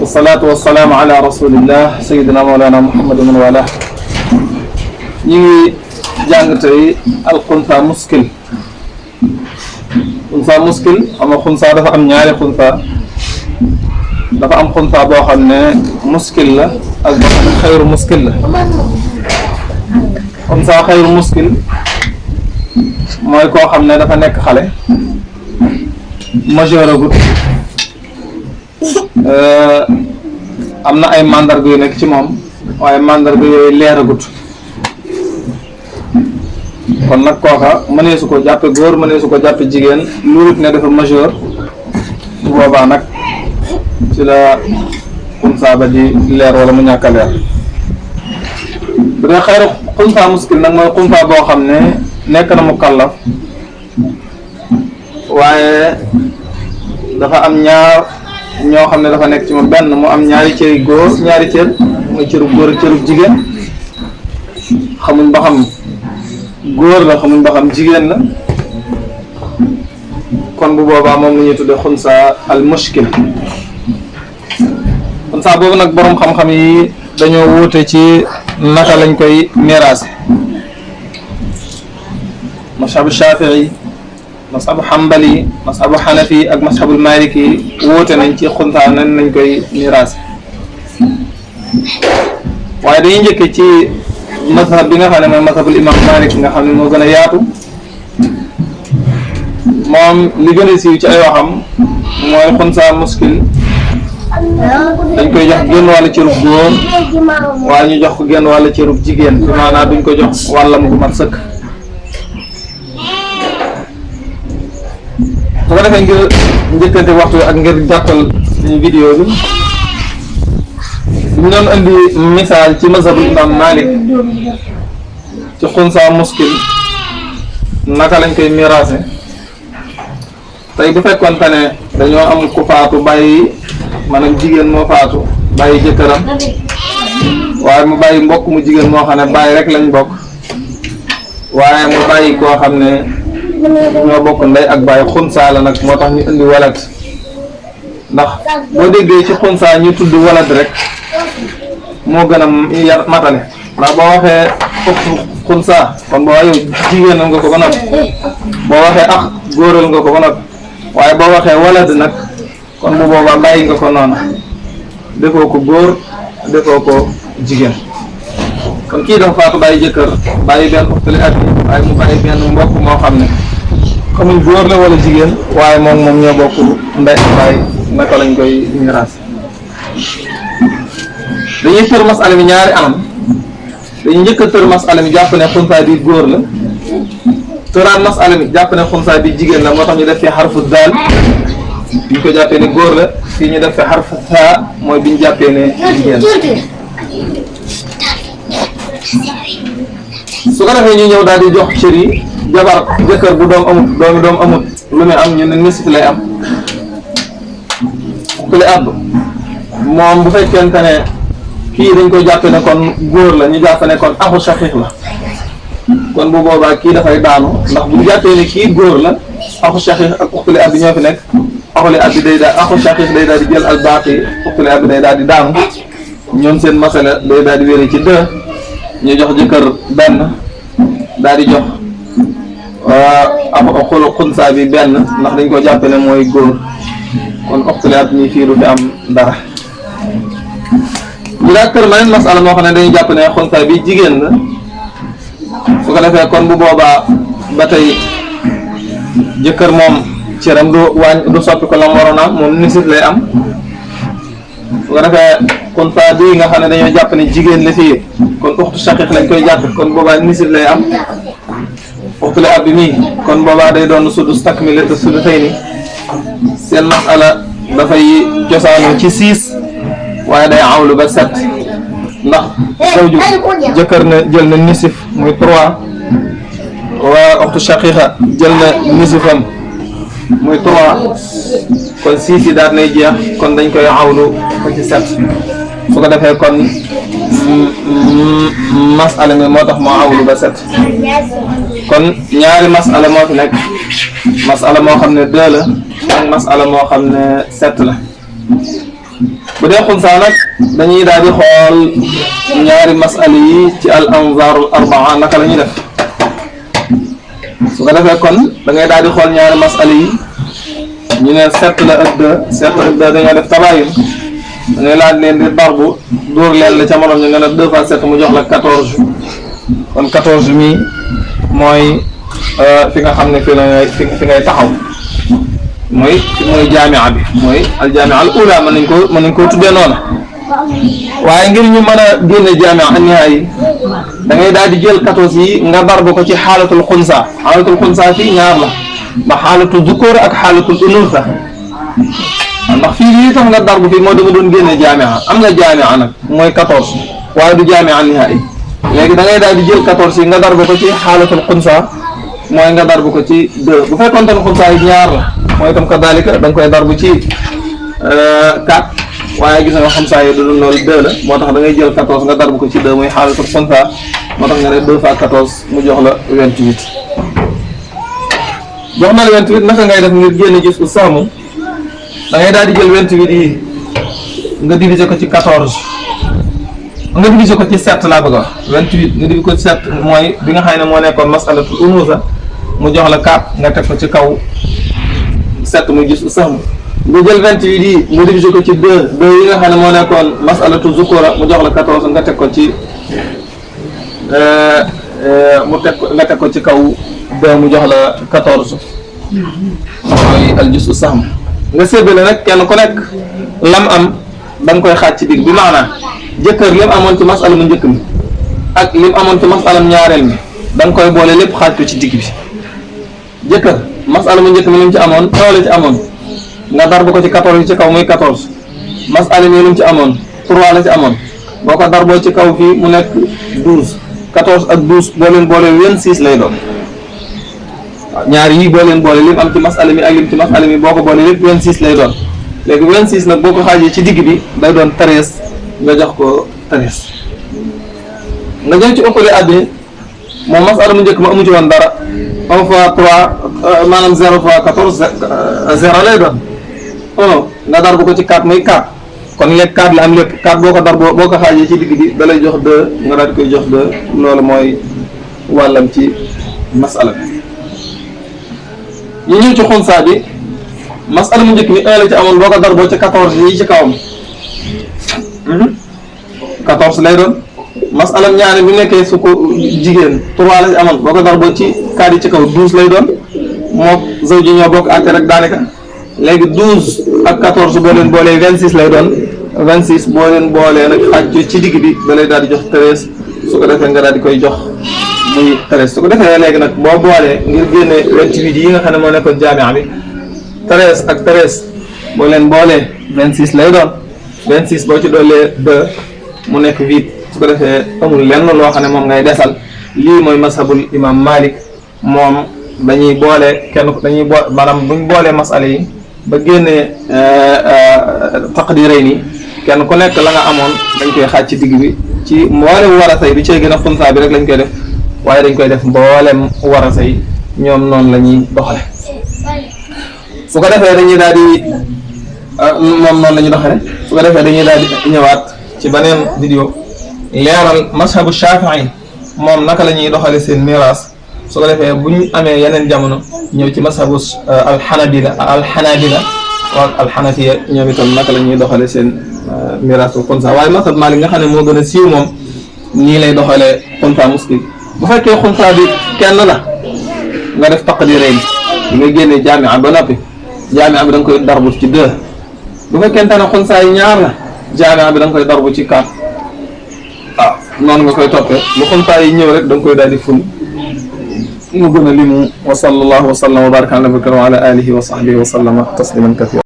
والصلاة والسلام على رسول الله سيدنا مولانا محمد من والاه. نيجي جانغتي الخنثى مشكل. خنثى مشكل أما خنثى دفع أم نياري خنثى دفع أم خنثى بو خامني مشكل لا ak bo xamne خير مشكل la. خنثى خير مشكل mooy koo xam ne dafa nekk xale majeur agut am na ay mandarga yu nekk ci moom waaye mandarga yooyu leeragut kon nag kooka mënee su ko jàppe góor mënee su ko jàppe jigéen lu ne dafa majeur bu boobaa nag ci la xunsa ba di leer wala mu ñàkk a leer bu dee xayru xunsa muskil nag mooy xunsa boo xam ne nekk na mu kallaf waaye dafa am ñaar ñoo xam ne dafa nekk ci moom benn mu am ñaari cëri góor ñaari cër muy cëru góor ak cëru jigéen xamuñ ba xam góor la xamuñ ba xam jigéen la kon bu boobaa moom la ñuy tudde xunsa al mushkil xunsa boobu nag boroom xam-xam yi dañoo wuute ci naka lañ koy miraase mashabu shafii mashabu hanbali mashabu hanafi ak mashabul maliki woote nañ ci xunsa nan nañ koy miraas waaye dañuy njëkke ci mazhab bi nga xam ne mooy mazhabul imam malik nga xam ne moo gën a yaatu moom li gën a siiw ci ay waxam mooy xunsa muskil dañ koy jox genn wàllu cërub góor waaye ñu jox ko genn wàllu cërub jigéen bi maanaam duñ ko jox wàllam gu mat sëkk su ko defee ngir njëkkante waxtu ak ngir gàttal suñu vidéo bi ñu doon indi misaal ci mazhabul imam malik ci xunsa muskil naka lañ koy miraase tey bu fekkoonte ne dañoo am ku faatu bàyyi maanaam jigéen moo faatu bàyyi jëkkëram waaye mu bàyyi mbokk mu jigéen moo xam ne bàyyi rek lañ bokk waaye mu bàyyi koo xam ne ñoo bokk ndey ak bàyyi xunsa la nag moo tax ñu indi walad ndax boo déggee ci xunsa ñu tudd walad rek moo gën a yar matale ndax boo waxee xunsa kon boo yow jigéenal nga ko ba noppi boo waxee ax góoral nga ko ba noppi waaye boo waxee walad nag kon bu boobaa bàyyi nga ko noonu defoo ko góor defoo ko jigéen kon kii dafa faatu bàyyi jëkkër bàyyi benn uxtali ak waaye mu bàyyi benn mbokk moo xam ne xamuñ góor la wala jigéen waaye moom ñoo bokk ndey ak baay naka lañ koy miraas dañuy tër masala mi ñaari anam dañuy njëkk a tër masala mi jàpp ne xunsa bi góor la tëraan masala mi jàpp ne xunsa bi jigéen la moo tax ñu def fi xarfu daal bi ñu ko jàppee ne góor la fii ñu def fi xarfu taa mooy bi ñu jàppee ne jigéen su ko defee ñu ñëw daal di jox cër yi jabar jëkkër bu doom amut lu muy am ñu ne nisif lay am uxtali ab moom bu fekkente ne kii dañ koy jàppe ne kon góor la ñu jàppe ne kon axu shaqiq la kon bu boobaa kii dafay daanu ndax bu ñu jàppee ne kii góor la axu shaqiq ak uxtali ab bi ñoo fi nekk axuli ab bi day daal axu shaqiq day daal di jël al baaqi uxtali ab bi day daal di daanu ñoom seen masala day daal di wéree ci deux ñu jox jëkkër benn daal di jox xulu xunsa bi benn ndax dañ ko jàppe ne mooy góor kon uxtali ab ñi fii du fi am dara ñu daal kër ma leen masala moo xam ne dañuy jàpp ne xunsa bi jigéen la su ko defee kon bu boobaa ba tey jëkkër moom cëram du soppi ko la mu waroon am moom nisif lay am su ko defee xunsa bi nga xam ne dañoo jàpp ne jigéen la fii kon uxtu shaqiq lañ koy jàpp kon boobaa nisif lay am uxtali ab bi mii kon boobaa day doon sudus takmila te sudusayni seen masala dafay cosaanu ci 6 waaye day awlu ba 7 ndax zawju jëkkër na jël na nisif muy 3 waa uxtu shaqiqa jël na nisifam muy 3 kon 6 yi daal nay jeex kon dañ koy awlu ba ci 7 su ko defee kon masala mi moo tax moo awlu ba 7 kon ñaari masala moo fi nekk masala moo xam ne 2 la ak masala moo xam ne 7 la bu dee xunsa nag dañuy daal di xool ñaari masala yi ci al anzaarul arbaa naka la ñuy def. su ko defee kon da ngay daal di xool ñaari masala yi ñu ne 7 la ak 2 7 ak 2 dañoo def tabaayun da ngay laaj leen di darbu dóor leen la ca morom ñu nga ne 2 fois 7 mu jox la 14 kon 14 mi mooy fi nga xam ne fi ngay taxaw mooy jaamia bi mooy al jaamia al ula mën nañ koo tuddee noonu. waaye ngir ñu mën a génne jaamia an nihaaya da ngay daal di jël 14 yi nga darbu ko ci xaalatul xunsa fii ñaar la ba xaalatul zukóor ak xaalatul unuusa ndax fii lii tax nga darbu fii moo dama doon génne jaamia am nga jaamia nag mooy 14 waaye du jaamia an nihaaya léegi da ngay daal di jël 14 yi nga darbu ko ci xaalatul xunsa mooy nga darbu ko ci 2 bu fekkoon ne xunsa yi ñaar la mooy itam kadaalika da nga koy darbu ci 4 waaye gis nga xunsa yi du loolu 2 la moo tax da ngay jël 14 nga darbu ko ci 2 muy xaalatul xunsa moo tax nga ne 2 fois 14 mu jox la 28 jox na la 28 naka ngay def ngir génne gis u saamu da ngay daal di jël 28 yi nga diviser ko ci 14 nga diviser ko ci 7 laa bëgg a wax 28 nga diviser ko ci 7 mooy bi nga xam ne moo nekkoon masalatul unuusa mu jox la 4 nga teg ko ci kaw 7 muy gis u saamu nga jël 28 yi mu diviser ko ci 2 yi nga xam ne moo nekkoon masalatul zukura mu jox la 14 nga teg ko ci nga teg ko ci kaw 2 mu jox la 14 mooy al gis u saamu nga séddale nag kenn ku nekk lam am da nga koy xaaj ci digg bi maanaam jëkkër lim amoon ci masala mu njëkk mi ak lim amoon ci masalam ñaareel mi da nga koy boole lépp xaaj ko ci digg bi. jëkkër masala mu njëkk mi lim ci amoon 1 la ci amoon nga darbu ko ci 14 yi ci kaw muy 14 masala mi lim ci amoon 3 la ci amoon boo ko darboo ci kaw fii mu nekk 12 14 ak 12 boo leen boole 26 lay doon. waaw ñaar yii boo leen boole lim am ci masala mi ak lim ci masala mi boo ko boole lépp 26 lay doon léegi 26 nag boo ko xaajee ci digg bi day doon 13 nga jox ko 13 nga jël ci ëppale addi moom masala mu njëkk ma amu ci woon dara 1 fois 3 maanaam 0 fois 14 0 lay doon 1 nga darbu ko ci 4 muy 4 kon léegi 4 la am lépp 4 boo ko darboo boo ko xaajee ci digg bi da lay jox 2 nga daal di koy jox 2 loolu mooy wàllam ci masala bi. ñu ñëw ci xunsa bi masala mu njëkk mi 1 la ci amoon boo ko darboo ci 14 yi ci kawam 14 lay doon masalam ñaari bi nekkee su ko jigéen 3 la ci amoon boo ko darboo ci 4 yi ci kaw 12 lay doon moom zawji ñoo bokk àtte rek daanaka léegi 12 ak 14 boo leen boolee 26 lay doon 26 boo leen boolee nag xaaj ci digg bi da lay daal di jox 13 su ko defee nga daal di koy jox muy 13 su ko defee léegi nag boo boolee ngir génne 28 yi nga xam ne moo nekkoon jaamia bi 13 ak 13 boo leen boolee 26 lay doon 26 boo ci doolee 2 mu nekk 8 su ko defee amul lenn loo xam ne moom ngay desal lii mooy mashabul imam Malik moom dañuy boole dañuy maanaam buñ boolee masala yi ba génnee taqdiray ni kenn ku nekk la nga amoon dañ koy xaaj ci digg bi ci mboolem warasa yi du cee gën a xunsa bi rek lañ koy def waaye dañ koy def mboolem warasa yi ñoom noonu la ñuy doxale su ko defee dañuy daal di moom noonu la ñuy doxale su ko defee dañuy daal di ñëwaat ci beneen vidéo leeral mashabu Shaafi'i moom naka la ñuy doxale seen miraas su ko defee bu ñu amee yeneen jamono ñëw ci mashabu alxanabila ak alxanafiya ñoom itam naka la ñuy doxale seen miraas bu xunsa waaye mashab Maalik nga xam ne moo gën a siiw moom nii lay doxalee xunsa muskil bu fekkee xunsa bi kenn la nga def taqdiirayn nga génne jaamia ba noppi jaamia bi da nga koy darbu ci 2 bu fekkente ne xunsa yi ñaar la jaamia bi da nga koy darbu ci 4 waaw noonu nga koy toppee lu xunsa yi ñëw rek da nga koy daal di ful mu gën a limu wa sallallahu wa sallam wa baraka ala nabiyina wa ala alihi wa sahbihi wa sallama tasliman kathira